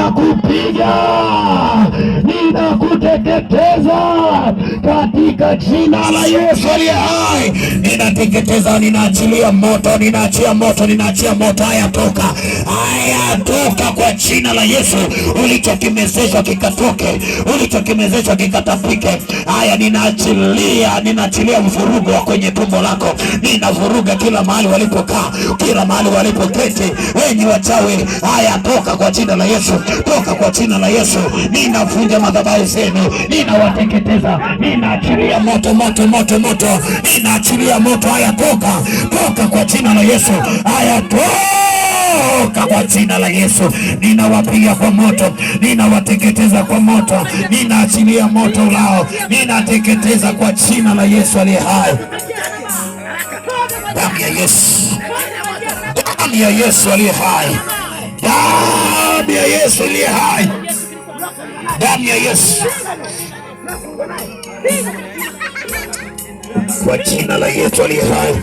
Ninakupiga, ninakuteketeza katika jina la Yesu aliye hai. Ninateketeza, ninaachilia moto, ninaachia moto, ninaachia moto. Haya toka, haya toka kwa jina la Yesu. Ulichokimezeshwa kikatoke, ulichokimezeshwa kikatapike. Haya, ninaachilia, ninaachilia mvurugo wa kwenye tumbo lako, ninavuruga kila mahali walipokaa, kila mahali walipoketi, wenye wachawi. Haya, toka kwa jina la Yesu, toka kwa jina la Yesu. Ninavunja madhabahu zenu, ninawateketeza, ninaachilia moto, moto, moto, moto, ninaachilia moto. Haya, toka, toka kwa jina la Yesu. Haya, toka kwa jina la Yesu. Ninawapiga kwa moto, ninawateketeza kwa moto, ninaachilia moto lao, ninateketeza kwa jina la Yesu aliye hai. Damu ya Yesu, damu ya Yesu aliye hai, damu ya Yesu aliye hai, damu ya Yesu, kwa jina la Yesu aliye hai.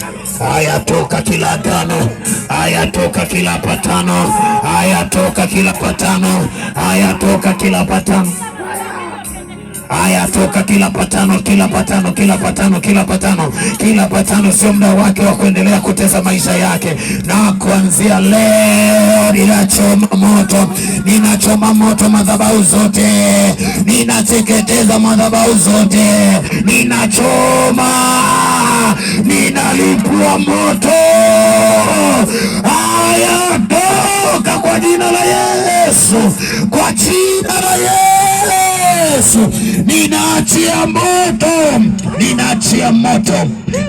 Haya, toka kila agano, haya toka kila patano, haya toka kila patano, haya toka kila patano. Haya, toka kila patano, kila patano, kila patano, kila patano, kila patano. Sio muda wake wa kuendelea kutesa maisha yake, na kuanzia leo ninachoma moto, ninachoma moto madhabahu zote, ninateketeza madhabahu zote, ninachoma, ninalipua moto. Haya, toka kwa jina la Yesu, kwa jina la Yesu, ninaachia moto, ninaachia moto,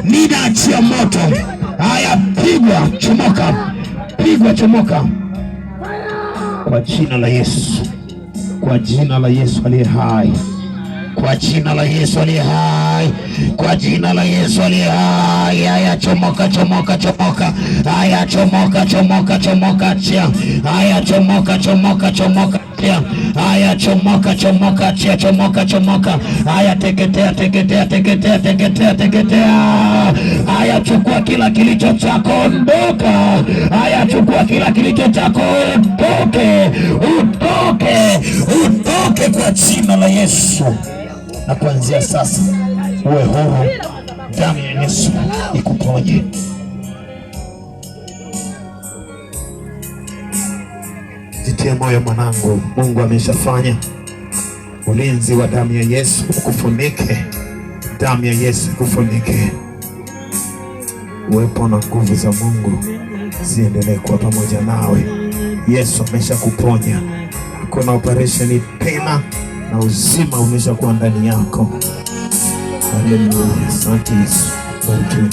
ninaachia moto. Haya, pigwa, chomoka, pigwa, chomoka kwa jina la Yesu, kwa jina la Yesu aliye hai, kwa jina la Yesu aliye hai, kwa jina la Yesu aliye hai. Haya, chomoka, chomoka, chomoka. Haya, chomoka, chomoka, chomoka, achia. Haya, chomoka, chomoka, chomoka, achia. Haya, chomoka, chomoka, achia, chomoka, chomoka. Haya, teketea, teketea, teketea, teketea, teketea. Haya, chukua kila kilicho chako, ondoka. Haya, chukua kila kilicho chako, utoke, utoke, utoke kwa jina la Yesu. Na kuanzia sasa uwe huru, damu ya Yesu ikuponye. Jitie moyo mwanangu, Mungu ameshafanya. Ulinzi wa damu ya Yesu ukufunike, damu ya Yesu ikufunike. Uwepo na nguvu za Mungu ziendelee kuwa pamoja nawe. Yesu ameshakuponya, hakuna operesheni tena, na uzima umeshakuwa ndani yako. Haleluya, asante Yesu, barikiwe.